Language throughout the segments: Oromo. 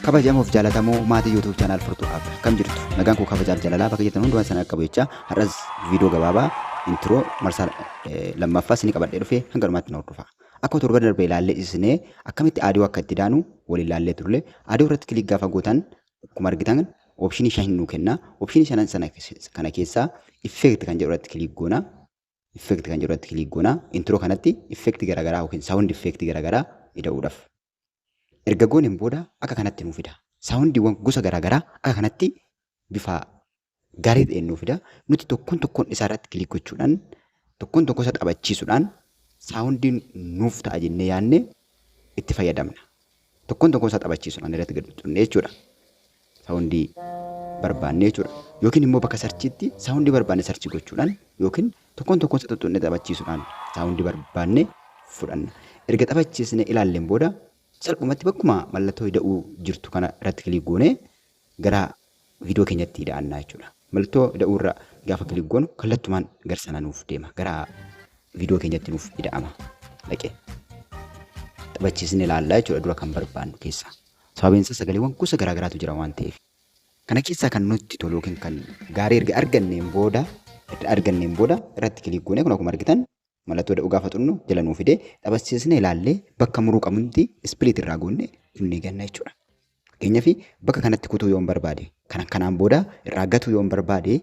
Kabajamoof jaalatamoo maatii YouTube channel Furtuu App, akkam jirtu? Nagaan koo kabajaaf jaalalaa bakka jirtan hundumaa sana qabu jecha, har'as viidiyoo gabaabaa intro marsaa lammaffaa isinii qabadhee dhufe, hanga dhumaatti na hordofaa. Akkuma torban darbe ilaallee isinee akkamitti audio akka itti daanu waliin ilaallee turre. Audio irratti click gaafa gootan, akkuma argitan optionii 5 nuu kenna. Optionii shanan sana kana keessaa effect kan jedhu irratti click goona. Effect kan jedhu irratti click goona. Intro kanatti effect garaagaraa yookiin sound effect garaagaraa ida'uudhaaf. Erga gooneen booda akka kanatti nuu fida. Soundiiwwan gosa garaagaraa akka kanatti bifa gaarii ta'een nuu fida. Nuti tokkoon tokkoon isaa irratti click gochuudhaan, tokkoon tokkoon isaa taphachiisuudhaan, soundiin nuuf ta'a jennee yaadne itti fayyadamna. Tokkoon tokkoon isaa taphachiisuudhaan irratti gadi xuqne jechuudha. Soundii barbaanne jechuudha. Yookiin immoo bakka searchiitti soundii barbaanne search gochuudhaan, yookiin tokkoon tokkoon isaa xuxuqnee taphachiisuudhaan soundii barbaanne fudhanna. Erga taphachiisnee ilaalleen booda, salphumatti bakkuma mallattoo ida'uu jirtu kana irratti click goonee gara viidiyoo keenyatti ida'annaa jechuudha. Mallattoo ida'uu irra gaafa click goonu, kallattumaan gara sana nuuf deema. Gara viidiyoo keenyatti nuuf ida'ama. Dhaqee taphachiisnee ilaallaa jechuudha dura kan barbaannu keessa. Sababiin isaa sagaleewwan gosa garaagaraatu jira waan ta'eef. Kana keessaa kan nutti tolu yookiin kan gaarii erga arganneen booda irratti click goonee, kun akkuma argitan mallattoo ida'uu gaafa xunnu jala nuu fidee, taphachiisnee ilaallee, bakka muruu qabnutti split irraa goonee kunnee ganna jechuudha. Fakkeenyaaf, bakka kanatti kutuu yoon barbaade, kana kanaan booda irraa gatuu yoon barbaade,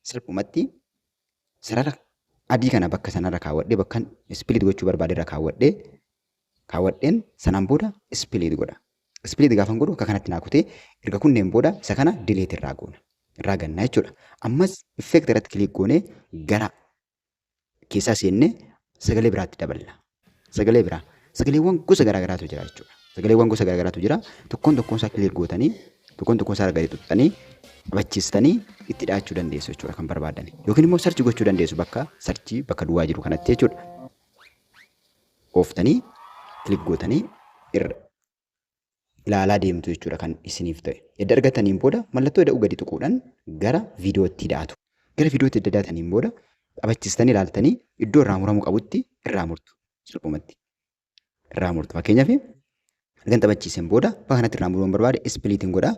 salphumatti sarara adii kana bakka sanarra kaawwadhee, bakka split gochuu barbaade irra kaawwadheen sanaan booda split godha. Split gaafa godhu akka kanatti naa kutee, erga kunneen booda isa kana delete irraa goona. Irraa gannaa jechuudha. Ammas effect irratti click goonee gara keessaa seennee sagalee biraatti daballa. Sagalee biraa. Sagaleewwan gosa garaagaraatu jira jechuudha. Sagaleewwan gosa garaagaraatu jira. Tokkoon tokkoon isaa click gootanii, tokkoon tokkoon isaa gadi tuqxanii, taphachiistanii itti dhahachuu dandeessu jechuudha kan barbaadan. Yookiin immoo search gochuu dandeessu bakka search, bakka duwwaa jiru kanatti jechuudha. Ooftanii click gootanii irra ilaalaa deemtu jechuudha kan isiniif ta'e. Edda argataniin booda mallattoo ida'uu gadi tuquudhaan gara viidiyootti hidhaatu. Gara viidiyootti edda hidhaataniin booda, taphachiistanii ilaaltanii, iddoo irraa muramuu qabutti irraa murtu salphumatti. Irraa murtu. Fakkeenyaaf, ergan taphachiiseen booda bakka kanatti irraa muruu barbaade, splitiin godha.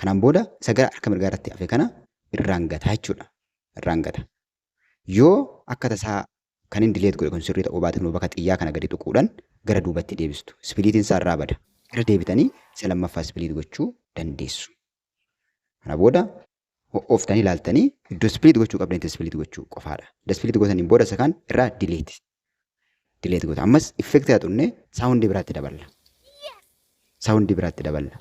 Kanaan booda isa gara harka mirgaa irratti hafe kana irraan gata jechuudha. Irraan gata. Yoo akka tasaa kan inni delete godhe kun sirrii ta'uu baate, bakka xiyyaa kana gadi tuquudhaan gara duubatti deebistu. Splitiin isaa irraa bada. Irra deebitanii isa lammaffaa split gochuu dandeessu. Kana booda ho'ooftanii ilaaltanii, iddoo split gochuu qabdanitti split gochuu qofaadha. Iddoo split gootaniin booda isa kaan irraa delete. Delete goota. Ammas effect haa xunnee soundii biraatti daballa. Soundii biraatti daballa.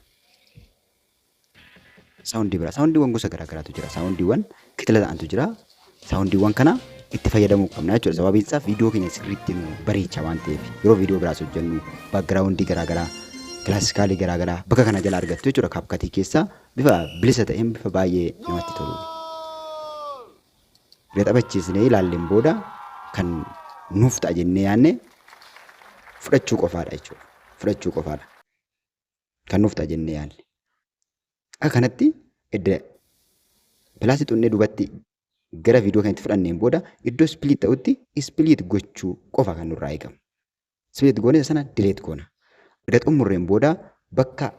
Soundii biraa. Soundiiwwan gosa garaa garaatu jira. Soundiiwwan kitila ta'antu jira. Soundiiwwan kana itti fayyadamuu qabna jechuudha. Sababiin isaa viidiyoo keenya sirriitti nu bareecha waan ta'eef, yeroo viidiyoo biraas hojjennu backgroundii garaa garaa, classicalii garaa garaa bakka kana jala argattu jechuudha. CapCutii keessaa bifa bilisa ta'een, bifa baay'ee namatti tolu. Erga taphachiisnee ilaalleen booda kan nuuf ta'a jennee yaadne fudhachuu qofaadha jechuudha. Fudhachuu qofaadha. Kan nuuf ta'a jennee yaadne. Akka kanatti edda plusii xunnee duubatti gara viidiyoo kanatti fudhanneen booda, iddoo split ta'utti split gochuu qofa kan nurraa eegamu. Split goone sana delete goona. Erga xumurreen booda, bakka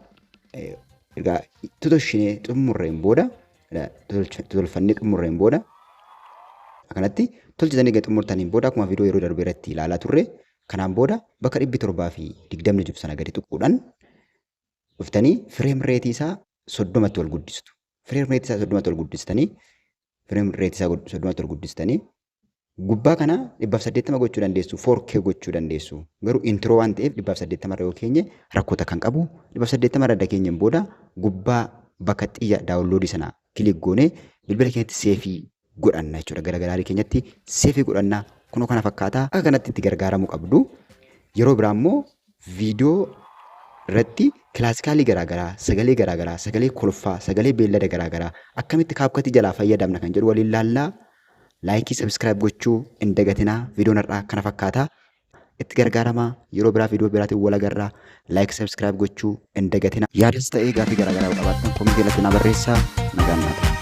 erga totolchinee xumurreen booda, tolfannee xumurreen booda, akkanatti tolchitanii erga xumurtaniin booda, akkuma viidiyoo yeroo darbe irratti ilaalaa turre, kanaan booda bakka 720 jiru sana gadi tuquudhaan dhuftanii frame rateii isaa 30tti ol guddistu. Frame rateii isaa 30tti ol guddistanii, frame rateii isaa 30tti ol guddistanii, gubbaa kana 180 gochuu dandeessu, 4K gochuu dandeessu. Garuu intro waan ta'eef 180 irra yoo keenye rakkoota kan qabu. 180 irra keenyeen booda, gubbaa bakka xiyya downloadii sana click goonee bilbila keenyatti save godhanna jechuudha. Gara gallery keenyatti save godhanna. Kunoo kana fakkaata. Akka kanatti itti gargaaramuu qabdu. Yeroo biraa immoo viidiyoo irratti classicalii garaagaraa, sagalee garaagaraa, sagalee kolfaa, sagalee beellada garaagaraa akkamitti CapCutii jalaa fayyadamna kan jedhu waliin laallaa. Like, subscribe gochuu hin dagatinaa. Viidiyoon har'aa kana fakkaata. Itti gargaaramaa. Yeroo biraa viidiyoo biraatiin wal agarraa. Like, subscribe gochuu hin dagatinaa. Yaadas ta'ee gaaffii garaagaraa yoo qabaattan commentii irratti na barreessaa. Nagaan naa ta'a.